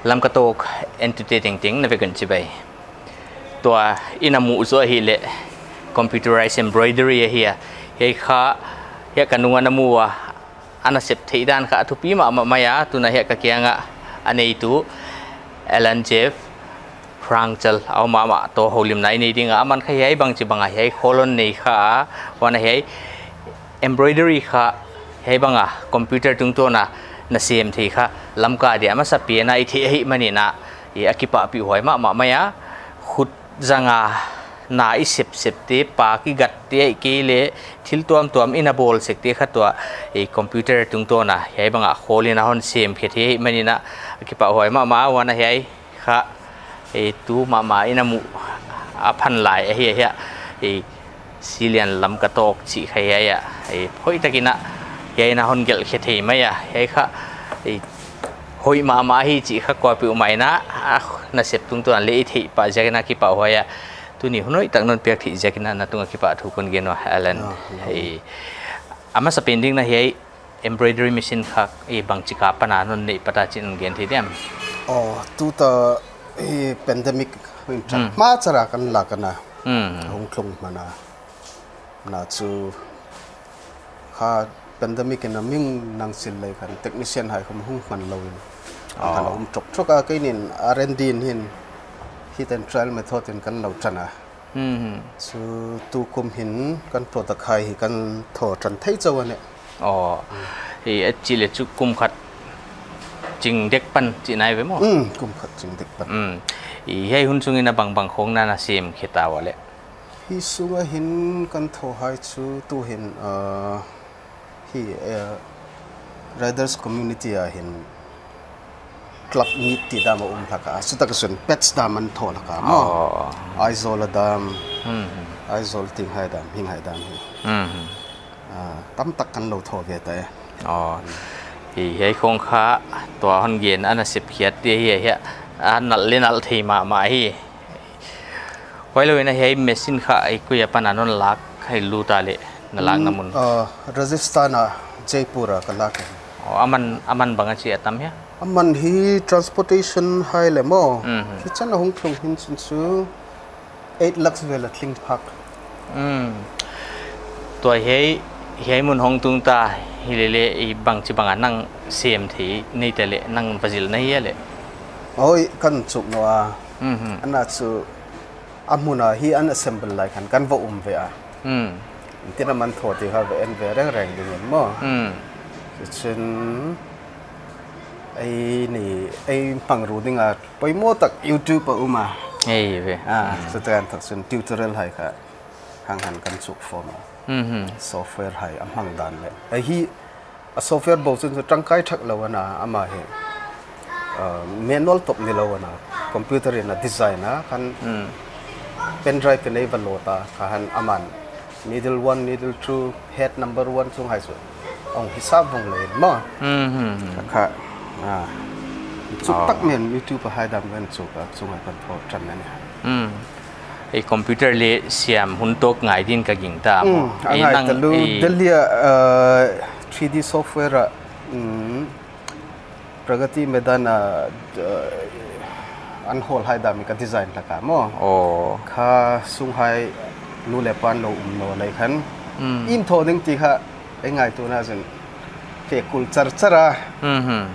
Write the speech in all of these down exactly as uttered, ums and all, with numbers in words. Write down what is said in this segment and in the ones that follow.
Lamka Talk entute tengteng na vek un chibai. Tua i na muh zaw ahihleh computerized embroidery ahi a. Hiai kha, hiai ka nung a na mu a, a nasep theih dan kha a thupi mahmah mai a, tuna hiai ka kiang a a neitu Alan Jeff Rangchal a om mahmah, toh houlimna i nei ding a, aman kha hiai bangchibang a hiai kholon nei kha a, huan a hiai embroidery kha hiai bang a computer tungtawn a na sem thei kha Lamka dia masapen a i theih ahihmanin a, i a kipahpih huai mahmah mai a, khut zang a na i sepsep te, pak i gat te, ahihkeileh thil tuamtuam i na bawl sek te kha tua, i computer tungtawn a hiai bang a kholin a hon sem khe thei ahihmanin a, a kipah huai mahmah, huan a hiai kha, i tu mahmah i na muh a phan lai ahi a, hiai, i Silian Lamka Talk chih kha hiai a, i hoihtakin a, hiai na hon gelh khe thei mai a, hiai kha, i hoih mahmah hi chih kha kuapeuhmah in a, a nasep tungtawn leh i theih pah ziakin a kipah huai a, tuni hun hoihtak non piak theih ziakin a na tung a kipahthu kon gen ua, Alan. Ah, no. I, a masapen ding na hiai embroidery machine kha i bangchik apan a non neih pat a chih non gen thei diam? Oh, tuta i pandemic in chan Hmm. ma chara kan lak ana. Hmm. Hong tlung hman a. Na chu kha pandemic in a ming nang sil lei khan technician hai khawng hong hman lou in. Oh. Khan a um chokchok a, keinin R and D in hin hit and trial method in kan lo chan a. Hmm. Chu tukum hin kan product hai hi kan thaw chan thei chauh a nih. Oh. I a chih leh chu kum khat ching dek pan chih nai ve maw? Hmm, kum khat ching dek pan. Hmm. I hiai hun sungin a bangbang khawng na na sem khe ta ua leh? Hi sung a hin kan thaw hai chu tu hin, ah, hi, eh, riders community a hin club meet ti dam a um hlak a, chutak a sun patch dam an thaw hlak a maw. Oh. Aizawl a dam, Hmm. Aizawl ting hai dam, hing hai dam hi. Hmm. Ah, tamtak kan lo thaw ve ta e. Oh. Hi, hiai khawng kha tua hon gen a nasep khiat te hi, hi a nalh leh nalh thei mahmah hi. Huai lou in a hiai machine kha i koi apan a non lak, i lut a leh na lakna mun? Hmm, ah, Rajasthan a, Jaipur a ka lak e. Oh, aman, aman bang a chi a tam hia? Aman hi transportation hai leh maw. Hmm. Hi chan a hong tlung hin chun chu eight lakhs vel a tling phak. Hmm. Tua hiai, hiai mun hong tung ta hi leh leh i bangchibang a nang sem thei nei ta leh nang va zil na hia leh? Oi, kan chuk nawn a. Hmm. Ana chu a mun a hi an assemble lai khan kan va um ve a. Hmm. Tin a man thaw te kha va en ve rengreng ding in maw. Hmm. Chu chun ei ni, ei hmangru ding a poimoh tak YouTube a um a. Ei ve. Ah, Hmm. chutak a thak chun tutorial hai kha hang han kan chuk form a. Hmm. Software hai a hmang dan leh. Ei hi a software bou chun chu tangkai thak lou ana, ama hi, uh, manual tawp ni lou ana, computer in a design a, khan Hmm. pen drive in ei va load a, kha han aman needle one, needle two, head number one chung hai chu hong hisap vung leh maw. Hmm, hmm, hmm. Kha, ah, chuk Oh. tak nen YouTube a hai dam kan chuk a, chung hai kan thaw chan na ni. Hmm. I computer leh siam hun tawk ngai din ka gingta maw. Hmm, a Ei ngai nang ta lou, i Delhi a, uh, three D software a, hmm, Pragati Maidan a, uh, an hall hai dam i ka design hlak a maw. Oh. Kha sung hai nu leh pa lo um nawn lei khan. Hmm. In thaw ding ti kha ei ngaihtuahna chun fekul char char a. Hmm, hmm.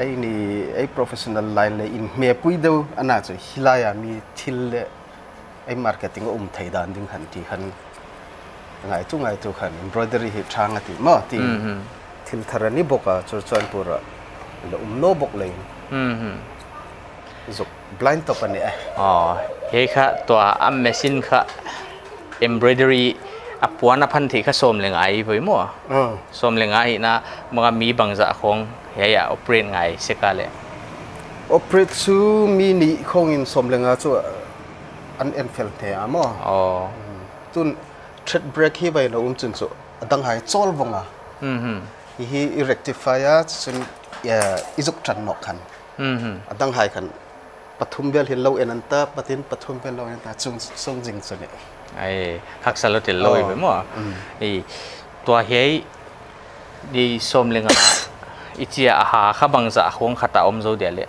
Ei ni, ei professional line leh in hmepui deuh ana chu hilai a mi thil leh ei marketing a um thei dan ding khan ti khan ngai chu ngai chu khan embroidery hi chang a ti maw ti. Hmm, hmm. Thil thar a ni bawk a, Churachandpur a la um nawn bawk leh. Hmm, hmm. Zuk blind top a ni e. Oh, hiai kha tua a machine kha embroidery a puan a phan theih kha sawm leh nga ahi ve maw. Ah. Sawm leh nga ahihna, manga mi bangzah khawng hiai a operate ngai sek a leh? Operate chu mi nih khawng in sawm leh nga chu an en fel thei a maw. Oh. Tun thread break hi va na um chun chu a dang hai chawl vung a. Hmm, hmm. Hi hi i rectify a chun, eh, i zuk chan nawk khan. Hmm, hmm. A dang hai khan pathum vel hin lo en anta, patin pathum vel lo en anta, chung, chung zing chu ni. Ai, khaksa lou tel lou Oh. i ve maw. Mm. I, tua hiai, di sawm leh nga, i chia a ha kha bangzah khawng khat a om zou dia leh?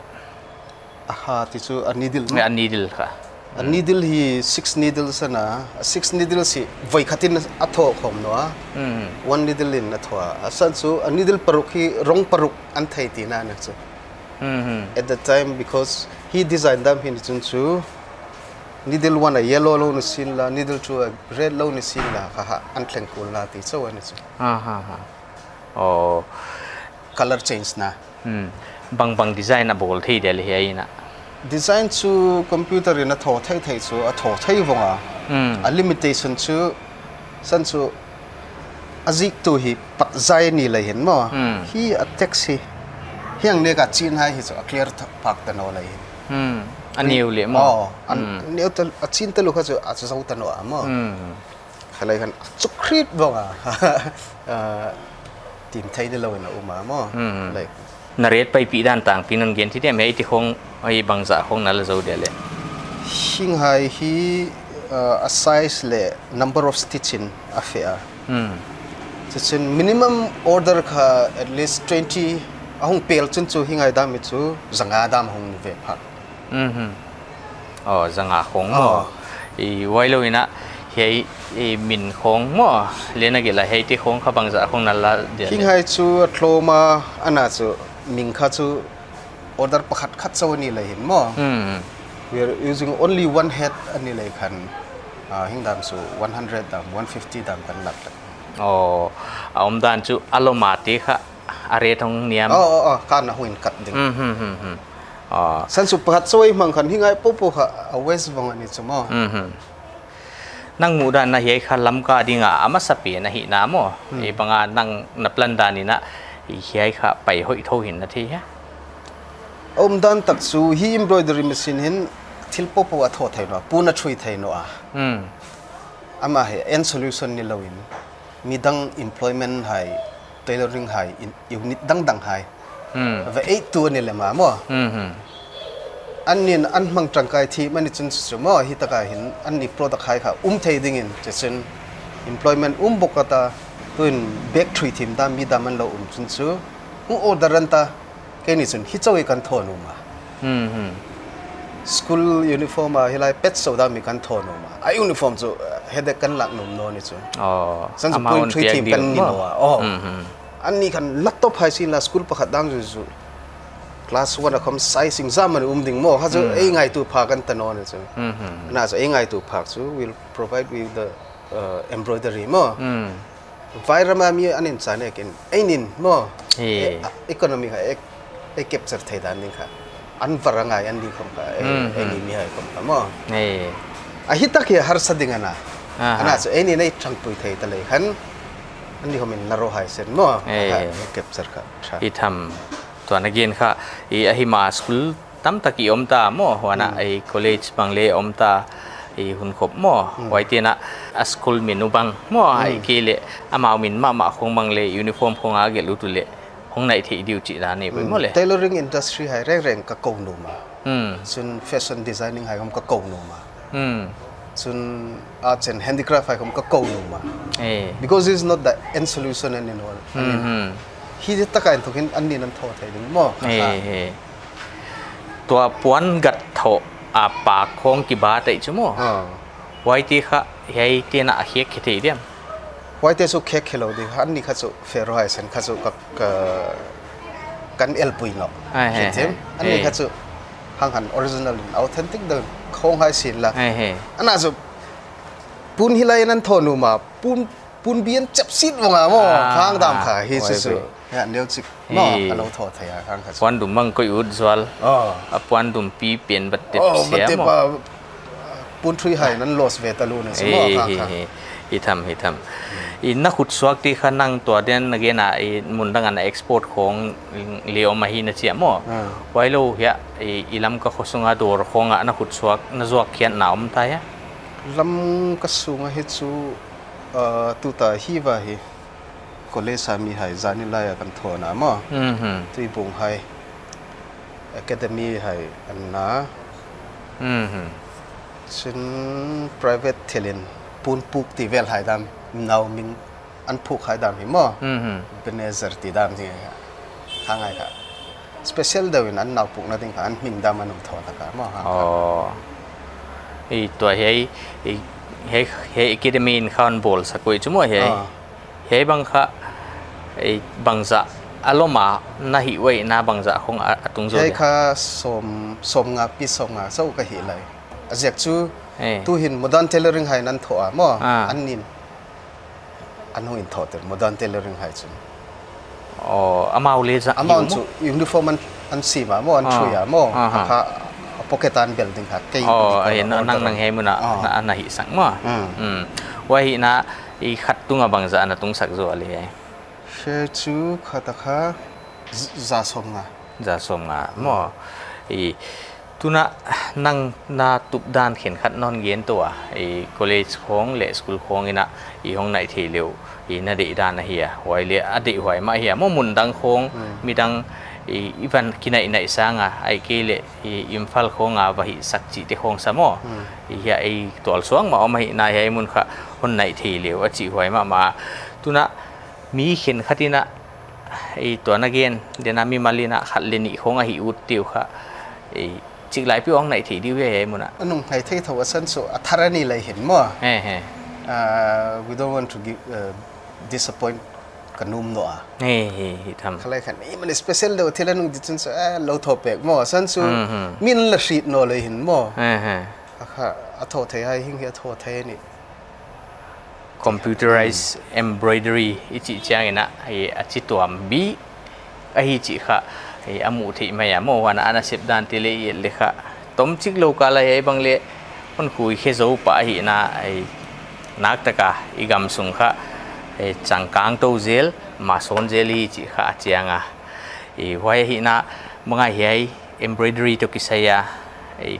Aha, ti chu a needle. A needle kha. A needle hi six needles ana, a six needles hi voi khat in a thoh khawm nawn a. Hmm. One needle in a thoh a. A san chu a needle paruk hi rong paruk a thei tina ana chu. Hmm. At the time, because hi design dan hi ni chun chu, needle one a yellow lou ni sin la, needle two a red lou ni sin la, kha ha, a thleng kul la ti chauh ana chu. Ha, ha, ha. Oh. Color change na. Hmm. Bang bang design a bawl thei dia le hiai in a. Design chu computer in a thoh thei thei chu, a thoh thei vong a. Hmm. A limitation chu, san chu, a ziktu hi pat zai ni lai hin maw. Hmm. Hi a text hi. Hiang nek a chin hai hi chu a clear th-, phak ta nawn lai hin. Hmm. A neu le maw. Oh, a neu ta, a chin ta lou kha chu a zau ta nawn a maw. Hmm. Kha lai khan a chuk khrit vong a. Ah, tim thei ni lou in a um a maw. Hmm. Like. Na rate paipih dan tangpi non gen thei diam, hiai te khong, hiai bangzah khong na la zou dia le. Hiai hi, uh, a size le number of stitch in a fe a. Hmm. Chu chun minimum order kha at least twenty a hong pel chun chu hiai dan mi chu zanga dan hong ni ve phak. Mhm. Oh, zanga khong maw. Oh. I, huailou in a, hiai, i, min khong maw. Leh na gelh a hiai te khong kha bangzah khong na la dia le. Hiai chu a tlawm a, ana chu min kha chu order pakhat khat chauh ni lai hin maw. Hmm. We are using only one head a ni lai khan. Ah, hiai dan chu one hundred dan, one fifty dan kan lak lak. Oh, a om dan chu a lawm a te kha a rate hong niam. Oh, oh, oh, kha na huin kat ding. Hmm, hmm, hmm, hmm. Ah. San chu pakhat chauh i mang khan hiai popo kha a waste vong a ni chu maw. Mhm. Nang muhdan a hiai kha Lamka ding a a masapen ahihna maw. Hmm. Huai bang a nang na plan dan in a hiai kha pai hoih thou hi'n na thei hia. A om dan tak chu hi embroidery machine hin thil popo a thoh thei nawn a, pun a thui thei nawn a. Hmm. Amah hi end solution ni lou in. Midang employment hai, tailoring hai, in, unit dangdang hai. Hmm. Va ei tu ni le maw. Hmm, hmm. Anni'n a mang tangkai thei mah ni chun chu maw, hiai tak a hin, anni product hai kha um thei ding in, chu chun employment um bawk a ta, tuin bag thui thim dan mi dan man lou um chun chu, hong order an ta, Keini chun hichauh i kan thoh nuam a. Hmm, hmm. School uniform a hilai pet so da mi kan thoh nuam a. A uniform chu, eh, headache kan lak nuam nawn ni chu. Oh, san chu amount point three piak team kan ding ni maw. Nawn a. Oh. Hmm, hmm. Anni khan laptop hai sin la school pakhat dang zu zu. Class one a khawm sizing zam man um ding maw. Kha chu, hmm, ei ngaitu pha kan ta nawn ni chu. Hmm, hmm. Ana chu ei ngaitu pha chu will provide with the, uh, embroidery maw. Hmm. Vai ram a mi an in chan ek in, ei nin maw. He. E, a, economy kha ek, e capture thei dan ding kha. An var a ngai an ding khawm kha, e, hmm, ei ni, hmm, mi hai khawm kha maw. He. A hiai tak hi harsa ding ana. Aha. Ana chu ei nin ei thangpui thei ta lei khan. Anni khawm in na ro hai sen maw. He. Kha, e capture kha. Tha. I tham. Tua na gen kha, i a hi ma school tamtak i om ta maw, huan a, hmm, ei college bang le om ta, i hun khop maw, hmm, huaite na a school min uh bang maw, hmm, ei ke le, amau min mahmah khong bang le, uniform khong a gelh ut uleh, hong nai thei diu chih dan e, hmm, maw le. Tailoring industry hai rengreng ka kou nuam a. Hmm. Chun fashion designing hai khawm ka kou nuam a. Hmm. Chun arts and handicraft hai khawm ka kou nuam a. Eh. Because it's not the end solution and all. I mean, hmm, hmm, hiai tak a in thuk in anni nan thoh thei ding maw. Eh, eh. Tua puan gat thoh a pak khong kibat ei chu maw. Ah. Huaite kha hiaite na a khek khe thei diam. Huaite chu khek khe lou ding, anni kha chu Faroe hai sen kha chu ka, ka, kan elpui nawn. Ai, he, he. Anni kha chu hang han original in authentic dan khong hai sin la. Ai, he. Ana chu pun hilai nan thoh nuam a, pun, pun bian chep sit vong a maw. Ah, khang dam kha hi chu chu. Ya, neu chik. Maw, he, ka lou thoh thei a khang kha chu. Puan dum mang koi ut zual. Oh. A puan dum pi pen bat tep, oh, sia bat tep maw. A, puan thui hai nan loss ve ta lou na si maw, he, khang he, kha. He. I tham, i tham. I na khut suak te kha nang tua den na gen a, i mun dang ana export khong le om ahi na chi a maw. Ah. Huailou hia, i, i Lamka khosung a dawr khong a na khut suak, na zuak khiat na om ta hia? Lamka sung a hi chu, ah, tuta hi va hi. College a mi hai zani lai a kan thoh na maw. Mhm. Tuibung hai. Academy hai an na. Mhm. Chun private thil in pun puk ti vel hai dan, nau min an phuk hai dan hi maw. Mhm. Ebenezer ti dan hi. Kha ngai kha. special deuh in an naupukna ding kha an hming dam a hon thoh tak a maw, ha. Oh. I tua hiai, i, hiai, hiai academy in kha hon bawlsak uh chu maw hiai. Ah. Hiai bang kha, i, bangzah a lawm a na hih uai na bangzah khong a, a tung zaw dia? Hiai kha sawm, sawmnga, pi sawmnga zaw ka hih lai. A ziak chu, eh, tu hin modern tailoring hai nan thoh a maw. Ah. An nin. An hong in thoh tel, modern tailoring hai chu. Oh, amau le za amau chu uniform an, an sim a maw, an thui a maw. Ah, ah. A kha, a pocket an bel ding kha, kei. Oh, uniform ai, na, nang, nang hiai mun a, ah, na, na hih sak maw. Mm. Mm. Huai hi na, i khat tung a bangzah na tung sak zaw le. Hiai chu khat a kha, z-, za sawmnga. Za sawmnga maw. I, tuna nang na tup dan khenkhat non gen tou a, i college khong leh school khong in a i hong naih theih leh uh, i na deih dan ahi a, huai leh a deihhuai mah ahi a maw, mun dang khong, hmm, midang, i, i van kinaih naih sang a, ahihkeileh, i, Imphal khong a va hihsak chihte khong sa maw. Hmm. I hiai tualsuang mah om ahihna hiai mun kha hon naih theih leh uh a chihhuai mahmah. Tuna mi khenkhat in a, i, tua na gen, dena mimal in a khat leh nih khong a hih ut te uh kha, i, chiklai peuh hong naih theih di uh hia hiai mun a? A nung naih theih thou a san chu a thar a ni lai hin maw. He, he. Uh, we don't want to give, uh, disappoint ka nuam nawn a. He, he, he, tham. Kha lai khan, i, man special deuh thil a nung di chun chu, eh, lou thoh pek maw. San chu, hmm, hmm, min la hriet nawn lai hin maw. He, he. A kha, a thoh thei hai hing hi a thoh thei ni. Computerized embroidery i chih chiang in a, i, a chi tuam bik ahi chih kha, i, a muh theih mai a maw, huan a na sep dan te leh i et leh kha. Tomchik lou kal a hiai bang leh hon khui khe zou pah ahihna, i, naktak a i gam sung kha, i, changkang tou zel, masawn zel hi chih kha a chiang a. I, huai ahihna, bang a hiai embroidery toh kisai a, i,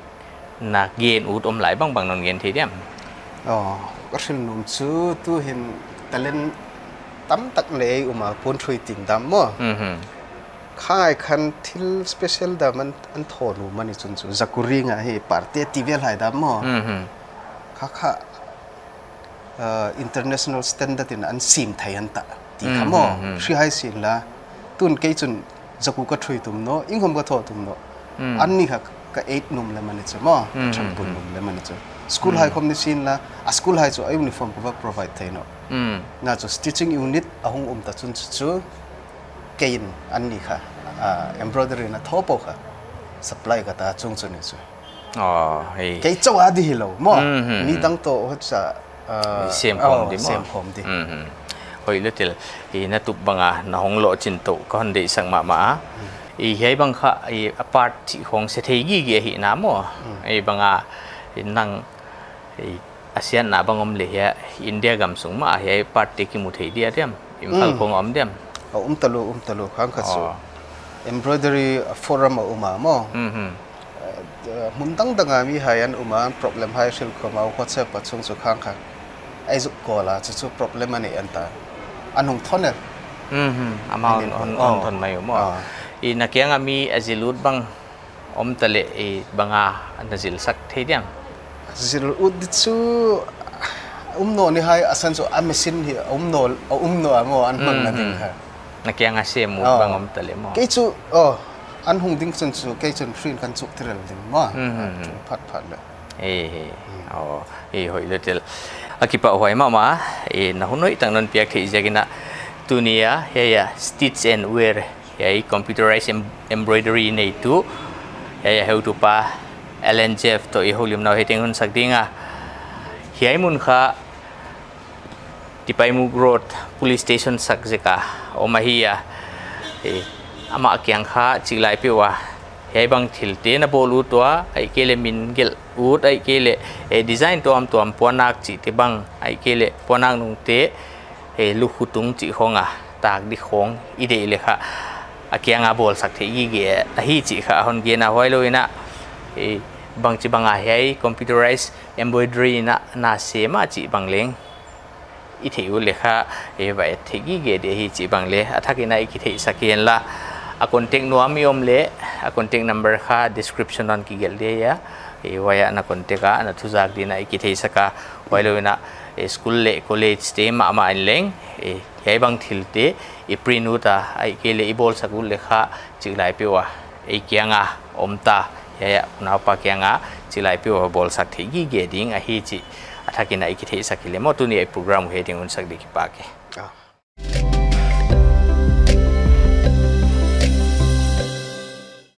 na gen ut om lai bangbang non gen thei diam? Oh, ka hril nuam chu tu hin talent tamtak nei um a, puan thui tin dam maw. Mhm. Kha ngai khan thil special dam an, an thoh nuam a ni chun chu, zakuri nga hi parte ti vel hai dam maw. Mhm. Kha kha, uh, international standard in an sim thei an ta ti kha maw. Hmm, hmm, hmm. Hri hai sin la, tun kei chun zaku ka thui tum nawn, inkhawm ka thoh tum nawn. Hmm. An ni kha ka et nuam lem a ni chu maw, hmm, ka than pun nuam lem a ni chu. School hai khawm ni sin la, a school hai chu a uniform ka va provide thei nawn. Hmm. Na chu stitching unit a hong um ta chun chu chu, kei in an ni kha, ah, embroidery na thoh peuh kha supply ka ta chung chu ni chu. Oh, hei. Kei chauh a di hilou maw. Hmm, hmm, hmm. Midang toh hoih sa, uh, sem khawm di maw. Sem khawm di. Hmm, hmm. Hoih lua tel, i na tup bang a na hong lohching toh ka hon deihsak mahmah a. Hmm. I hiai bang kha, i a part chih khong se thei gige ahihna maw. Hmm. I bang a, i nang, i a siatna bang om leh hiai India gam sung mah a hiai part te kimu thei dia diam? Imphal khong om diam? A um talou, um talou khang kha chu. Oh. Embroidery forum a um a maw. Mhm. Eh, mun dangdang a mi hai an um a, problem hai hril khawm a, WhatsApp a chung chu khang kha. Ai zuk call a, chu chu problem a nei an ta. An hong thon e. Mhm. Amau hon, hon thon mai uh maw. Ah. I na kiang a mi a zil ut bang om ta leh, i bang a na zilsak thei diam? Zil ut di chu um nawn ni hai, a san chu a machine hi a um nawn, a um nawn a maw, an hmang na ding kha. Na kiang a sem ut bang om ta leh maw? Kei chu, oh, an hong ding chun chu, kei chun hriin kan chuk tirel ding maw. Hmm, hmm, hmm. Phat phat leh. Eh, eh. Hmm. Oh, eh, hoih lua tel. A kipahhuai mahmah, eh, na hun hoih tak non piak theih ziak in a, tuni a, hiai a, Stitch and Wear, hiai computerized em-, embroidery neitu, hiai a heutupa Alan Jeff toh i houlimna uh hiai teng hun sak ding a. Hiai mun kha Tipaimukh Road Police Station sak zek a om ahi a. Eh, amah kiang kha chiklai peuh a hiai bang thil te na bawl ut ua, ahihkeileh min gelh ut, ahihkeileh, eh, design tuamtuam puannak chihte bang, ahihkeileh puannak nungte, eh, lukhu tung chih khong a tak di khong i deih leh kha a kiang a bawlsak theih gige ahi chih kha a hon gen a, huailou in a, eh, bangchibang a hiai computerized embroidery in a na sem a chih bang leng i theih ut leh kha, eh, va et theih gige di ahi chih bang leh a thak in a i kitheihsak hen la. A contact nuam i om leh a contact number kha description ah kigelh di ahi a, eh, huai ah na contact a na thuzak di in a i kitheihsak a, huailou in a School leh college te mahmah in leng, hiai bang thilte i print ut a, ahihkeileh i bawlsak ut leh kha, chik lai peuh a ei kiang a om ta, hiai a unaupa kiang a chik lai peuh a bawlsak theih gige ding ahi chih a thak in i kitheihsak hi leh maw, tuni a i program uh hiai ding un sak di, kipak e.